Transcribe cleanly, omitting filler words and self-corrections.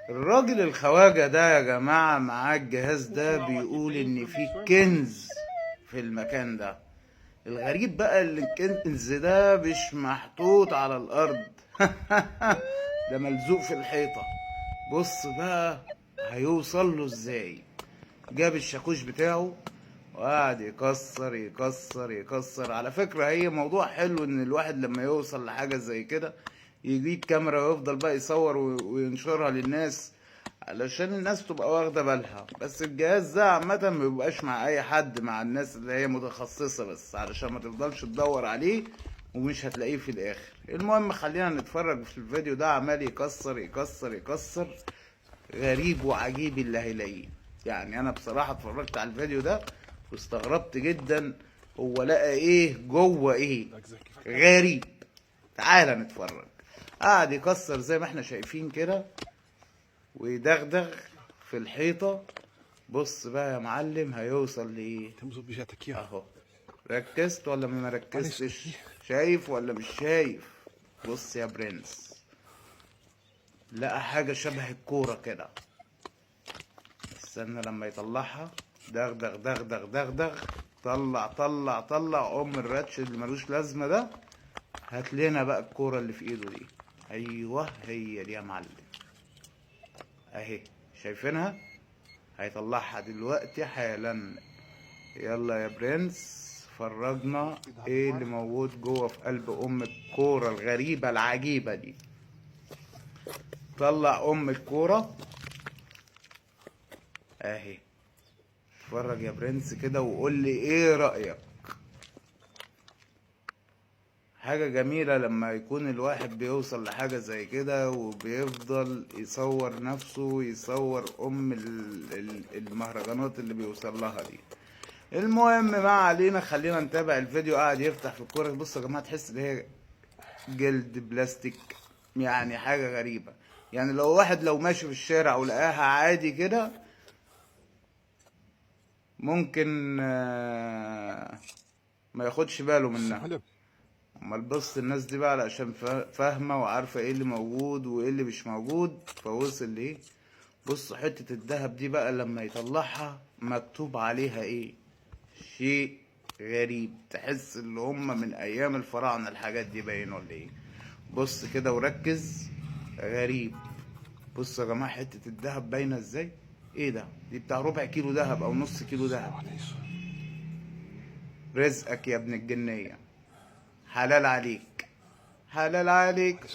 الراجل الخواجة ده يا جماعة معاه الجهاز ده بيقول ان في كنز في المكان ده. الغريب بقى ان الكنز ده مش محطوط على الارض، ده ملزوق في الحيطة. بص بقى هيوصل له ازاي. جاب الشاكوش بتاعه وقعد يكسر يكسر يكسر. على فكرة هي موضوع حلو ان الواحد لما يوصل لحاجة زي كده يجيب كاميرا ويفضل بقى يصور وينشرها للناس علشان الناس تبقى واخدة بالها. بس الجهاز ده عامة ما بيبقاش مع اي حد، مع الناس اللي هي متخصصة بس، علشان ما تفضلش تدور عليه ومش هتلاقيه في الاخر. المهم خلينا نتفرج في الفيديو ده، عمال يكسر يكسر يكسر، غريب وعجيب اللي هيلاقيه. يعني انا بصراحة اتفرجت على الفيديو ده واستغربت جدا، هو لقى ايه جوه ايه؟ غريب. تعالى نتفرج. قعد يكسر زي ما احنا شايفين كده ويدغدغ في الحيطة. بص بقى يا معلم هيوصل لايه. اهو، ركزت ولا ما ركزتش؟ شايف ولا مش شايف؟ بص يا برنس، لقى حاجة شبه الكورة كده. استنى لما يطلعها. دغدغ دغدغ دغدغ، طلع طلع طلع ام الراتش اللي ملوش لازمة ده. هات لنا بقى الكورة اللي في ايده دي. ايوه هي دي يا معلم، اهي شايفينها؟ هيطلعها دلوقتي حالا. يلا يا برنس فرجنا ايه اللي موجود جوه في قلب ام الكورة الغريبة العجيبة دي. طلع ام الكورة اهي. اتفرج يا برنس كده وقول لي ايه رأيك. حاجة جميلة لما يكون الواحد بيوصل لحاجة زي كده وبيفضل يصور نفسه ويصور ام المهرجانات اللي بيوصل لها دي. المهم ما علينا، خلينا نتابع الفيديو. قاعد يفتح في الكورة. بصوا يا جماعة، تحس ان هي جلد بلاستيك، يعني حاجة غريبة. يعني لو واحد لو ماشي في الشارع ولقاها عادي كده ممكن ما ياخدش باله منها. امال بص الناس دي بقى علشان فاهمة وعارفة ايه اللي موجود وايه اللي مش موجود، فوصل ليه. بص حتة الذهب دي بقى لما يطلعها مكتوب عليها ايه، شيء غريب، تحس ان هم من ايام الفراعنة الحاجات دي باين ولا ايه. بص كده وركز، غريب. بص يا جماعة حتة الذهب باينة ازاي، ايه ده؟ دي بتاع ربع كيلو ذهب او نص كيلو ذهب. رزقك يا ابن الجنية، حلال عليك، حلال عليك.